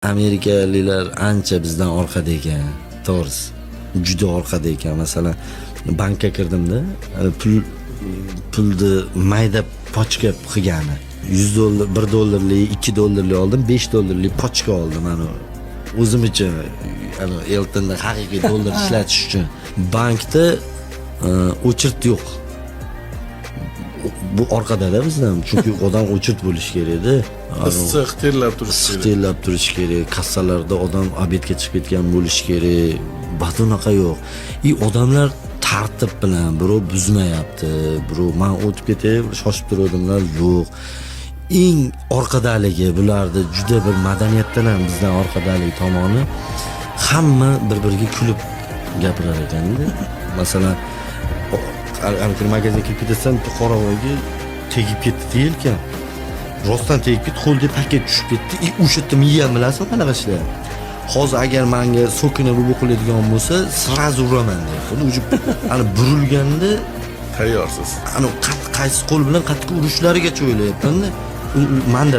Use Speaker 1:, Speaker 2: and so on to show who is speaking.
Speaker 1: Amerikaliklar ancha bizdan orqada ekan, to'g'risi, juda orqada ekan. Masalan, bankka kirdimda, pulni mayda пачка qilgani, 100 dollar, 1 dollarlik, 2 dollarlik oldim, 5 dollarlik пачка oldim. Ani o'zim uchun, ani Eltonni haqiqiy dollar ishlatish uchun. Bankda очередь yo'q. Bu orqadada bizdan, chunki odam очередь bo'lishi kerakda.
Speaker 2: Issiq, terlab turish
Speaker 1: Issiq,
Speaker 2: kerak.
Speaker 1: Terlab turishi kerak, kassalarda odam обед ga chiqib ketgan bo'lishi kerak. Unaqa yo'q. И odamlar tartib bilan, birov buzmayapti, birov man o'tib ketay, shoshib turuvdimlar, yo'q. Eng orqadaligi, bularni juda bir madaniyatdan ham bizdan orqadalik tomoni, hamma bir biriga kulib gapirar ekanda. Masalan, ana kuni magazinga kirib ketasan, bitta qoravoyga tegib ketdi yelkam, rostdan tegib ketdi, qo'lida paket tushib ketdi. И o'sha yerda miyam, bilasizmi, qanaqa ishlayapti? Hozir agar manga so'kinib bu qiladigan bo'lsa, сразу uraman deyapti. Уже ana burilganda
Speaker 2: Tayyorsiz.
Speaker 1: Ana qaysi qo'l bilan qattiq urishlarigacha o'ylayapmanda. Manda